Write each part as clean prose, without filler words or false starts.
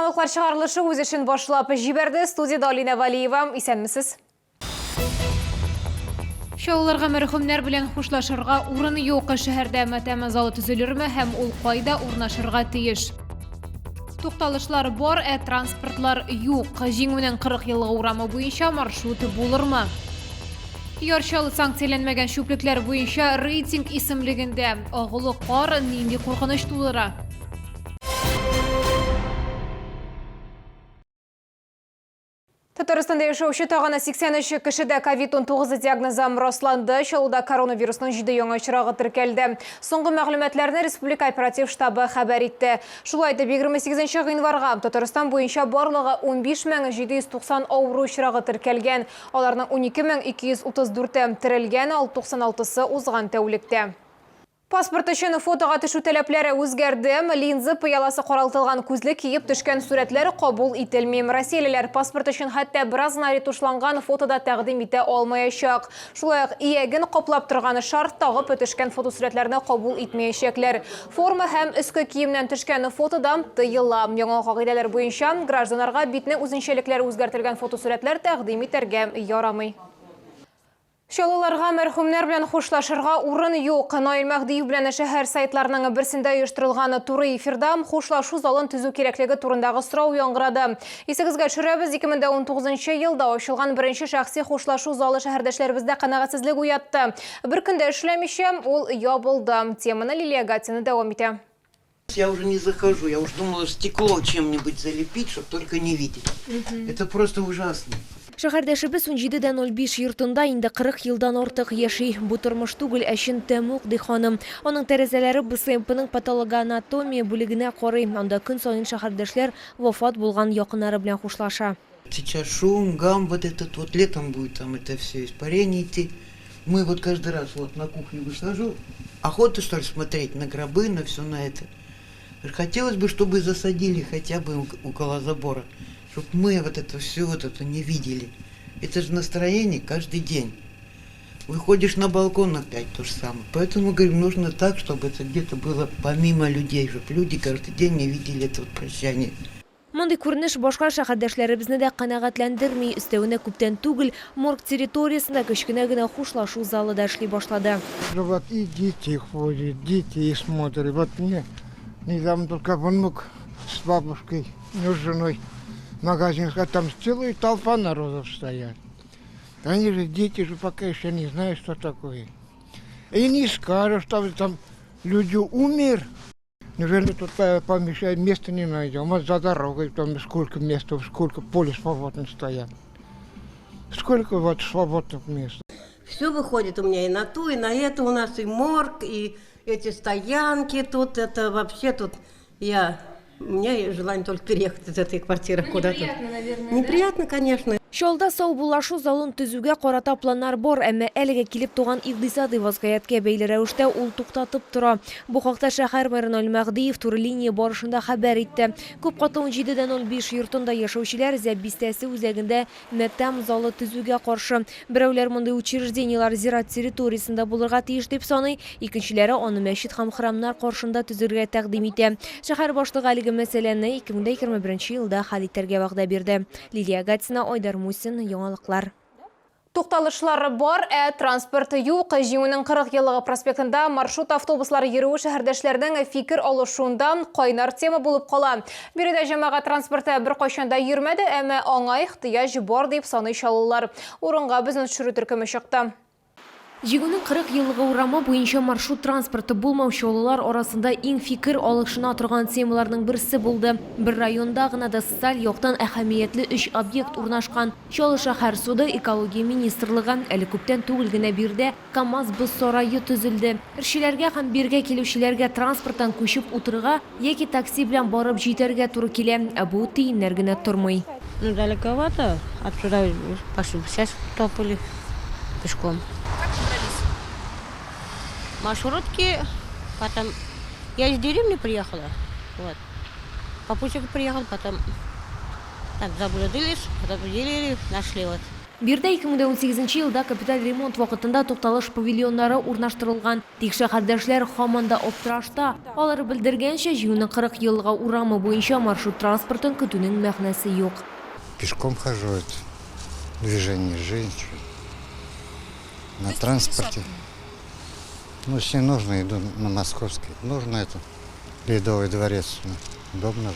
Яңалыклар чыгарылышы үз эшен башлап җибәрде. Студиядә Алинә Валиева. Исәнмесез. Чаллыларга мәрхүмнәр белән хушлашырга урын юк. Шәһәрдә матәм залы төзелерме һәм ул кайда урнашырга тиеш? Тукталышлар бар, ә транспортлар юк. Җиңүнең 40 еллыгы урамы буенча маршрут булырмы? Яр Чаллы санкцияләнмәгән чүплекләр буенча рейтинг исемлегендә. Агулы кар нинди куркыныч тудыра? Татарстанда яшәүче тагын 83 кешедә ковид-19 диагнозы расланды. Чаллыда коронавирусның 7 яңа очрагы теркәлде. Соңгы мәгълүматларны Республика оператив штабы хәбәр итте. Шулай итеп, 28 гыйнварга Татарстан буенча барлыгы 15790 авыру очрагы теркәлгән. Аларның 12234-е терелгән, 96-сы узган тәүлектә. Паспорт өчен фотога төшү таләпләре үзгәрде. Линза пыяласы каралтылган күзлек киеп төшкән сурәтләр кабул ителми. Россиялеләр паспорт өчен хәтта бераз гына ретушланган фото да тәкъдим итә алмаячак. Шулай ук ияген каплап торган шарф тагып төшкән фотосурәтләрне кабул итмәячәкләр. Форма һәм өске киемнән төшкән фото да тыела. Яңа кагыйдәләр буенча, гражданнарга битнең үзенчәлекләре үзгәртелгән фотосурәтләр тәкъдим итәргә ярамый. Чаллыларга мәрхүмнәр белән хушлашырга урын юк. Наил Мәһдиев белән шәһәр сайтларының берсендә оештырылган туры эфирда хушлашу залын төзү кирәклеге турындагы сорау яңгырады. Исегезгә төшерәбез, 2019 елда ачылган беренче шәхси хушлашу залы шәһәрдәшләребездә канәгатьсезлек уятты. Бер көн дә эшләмичә, ул ябылды. Теманы Лилия Гатина дәвам итә. Я уже не захожу, я уж думала стекло чем-нибудь залепить, чтобы только не видеть. Это просто ужасно. Шәһәрдәшебез 17.05 йортында инде 40 елдан артык яши. Бу тормыш түгел, ә чын тәмуг, ди ханым. Аның тәрәзәләре БСМПның патологоанатомия бүлегенә карый. Анда көн саен шәһәрдәшләр вафат булган якыннары белән хушлаша. Сейчас шум, гам вот этот вот, летом будет там это все испарение идти. Мы вот каждый раз вот на кухню выхожу, охота что ли смотреть на гробы, на все на это. Хотелось бы, чтобы засадили хотя бы около забора, чтобы мы вот это все вот это не видели. Это же настроение каждый день. Выходишь на балкон опять то же самое. Поэтому, говорим, нужно так, чтобы это где-то было помимо людей, чтобы люди каждый день не видели это вот прощание. Мондый күренеш башка шәһәрдәшләребезне дә канәгатьләндерми. Өстәвенә, күптән түгел морг территориясендә кечкенә генә хушлашу залы да эшли башлады. Вот и дети ходят, дети и смотрят. Вот мне недавно только внук с бабушкой, ну, с женой в магазин, а там целая толпа народов стоят. Они же, дети же пока еще не знают, что такое. И не скажешь, там, там люди умер. Неужели тут помещать места не найдем? Вот за дорогой там сколько места, сколько поле свободно стоят. Сколько вот свободных мест. Все выходит у меня и на ту, и на эту. У нас и морг, и эти стоянки тут. Это вообще тут я... У меня желание только переехать из этой квартиры ну, куда-то. Неприятно, наверное, Неприятно, да? конечно. Чаллыда саубуллашу залын төзүгә карата планнар бар, әмма әлегә килеп туган икътисадый вазгыятькә бәйле рәвештә ул туктатып тора. Бу хакта шәһәр мэры Наил Мәһдиев туры линия барышында хәбәр итте. Күп катлы 17.05 йортында яшәүчеләр Зәб бистәсе үзәгендә матәм залы төзүгә каршы. Берәүләр мондый учреждениеләр зират территориясендә булырга тиеш дип саный, икенчеләре аны мәчет һәм храмнар каршында төзергә тәкъдим итә. Шәһәр башлыгы әлеге мәсьәләне 2021 елда хәл итәргә вәгъдә бирде. Лилия Гатина, Айдар Мусин, Яңалыклар. Тукталышлар бар, ә транспорт юк. Җиңүнең 40 еллыгы проспектында маршрут автобуслары йөрүе шәһәрдәшләрнең фикер алышуында кайнар тема булып кала. Биредә җәмәгать транспорты беркайчан да йөрмәде, әмма аңа ихтыяҗ бар дип саный чаллылар. Урынга безнең төшерү төркеме чыкты. Җиңүнең 40 еллыгы урамы буенча маршрут транспорты булмау чаллылар арасында иң фикер алышына торган темаларның берсе булды. Бер районда гына да социаль яктан әһәмиятле өч объект урнашкан. Чаллы шәһәр суды, экология министрлыгы. Әле күптән түгел генә биредә КАМАЗ боз сарае төзелде. Эшчеләргә һәм бирегә килүчеләргә транспорттан күчеп утырырга яки такси белән барып җитәргә туры килә, ә бу тиеннәр генә тормый. Ну, далековато отсюда, пошли, сейчас топали пешком. Как добрались? Маршрутки, потом я из деревни приехала, вот. Попутчик приехал, потом там заблудились, потом еле нашли вот. Биредә 2018 елда капиталь ремонт вакытында тукталыш павильоннары урнаштырылган. Тик шәһәрдәшләр һаман да аптырашта. Алар белдергәнчә, Җиңүнең 40 еллыгы урамы буенча маршрут транспортын көтүнең мәгънәсе юк. Пешком хожу, это движение жизнь. На транспорте. Ну, если нужно, иду на Московский. Нужно это Ледовый дворец. Удобно же.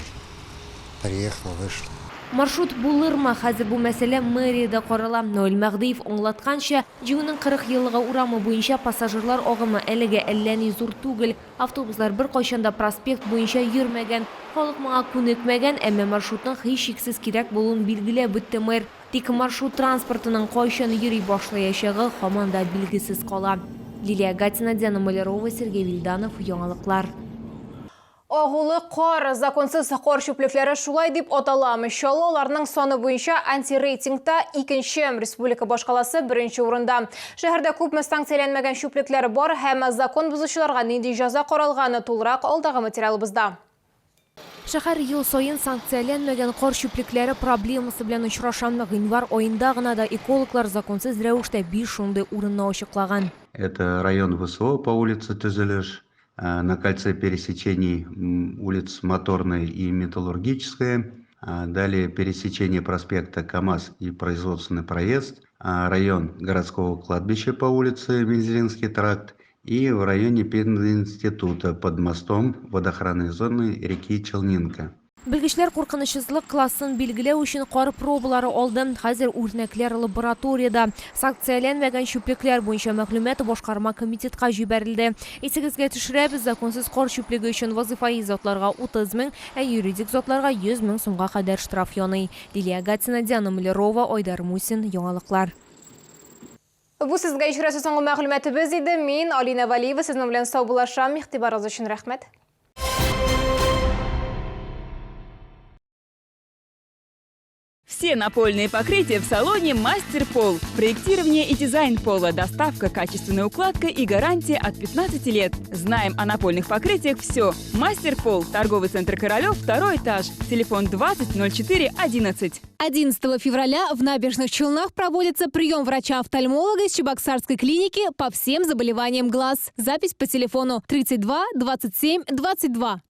Приехал, вышел. Маршрут булырмы? Хәзер бу мәсьәлә мэриядә карала. Наил Мәһдиев аңлатканча, Җиңүнең 40 еллыгы урамы буенча пассажирлар агымы әлегә әллә ни зур түгел. Автобуслар беркайчан да проспект буенча йөрмәгән. Халык моңа күнекмәгән, әмма маршрутның һичшиксез кирәк булуын билгеләп үтте мэр. Тик маршрут транспортының кайчан йөри башлаячагы һаман да билгесез кала. Лилия Гатина, Диана Малярова, Сергей Вильданов, Яңалыклар. Агулы кар, законсыз кар чүплекләре шулай дип атала. Чаллы аларның саны буенча антирейтингта икенче, республика башкаласы беренче урында. Шәһәрдә күпме санкцияләнмәгән чүплекләр бар һәм закон бозучыларга нинди җәза каралганы тулырак алдагы материалыбызда. Шәһәр ел саен санкцияләнмәгән кар чүплекләре проблемасы белән очраша. Гыйнвар аенда гына да экологлар законсыз рәвештә биш шундый урынны ачыклаган. Это район ВСО по улице Төзелеш, на кольце пересечений улиц Моторная и Металлургическая, далее пересечение проспекта КамАЗ и Производственный проезд, район городского кладбища по улице Мензелинский тракт и в районе пединститута под мостом водоохранной зоны реки Челнинка. Белгечләр куркынычсызлык классын билгеләү өчен кар пробалары алды. Хәзер үрнәкләр лабораториядә. Санкцияләнмәгән чүплекләр буенча мәгълүмат башкарма комитетка җибәрелде. Исегезгә төшерәбез, законсыз кар чүплеге өчен вазыйфаи затларга 30 мең, ә юридик затларга 100 мең сумга кадәр штраф яный. Лилия Гатина, Диана Малярова, Айдар Мусин, Яңалыклар. Бу сезгә ишерәсе соңгы мәгълүматыбыз иде. Мин, Алина Валиева, сезнең белән саубуллашам. Игътибарыгыз өчен рәхмәт. Все напольные покрытия в салоне «Мастер Пол». Проектирование и дизайн пола, доставка, качественная укладка и гарантия от 15 лет. Знаем о напольных покрытиях все. «Мастер Пол», торговый центр «Королев», второй этаж. Телефон 20 04 11. 11 февраля в Набережных Челнах проводится прием врача-офтальмолога из Чебоксарской клиники по всем заболеваниям глаз. Запись по телефону 32 27 22.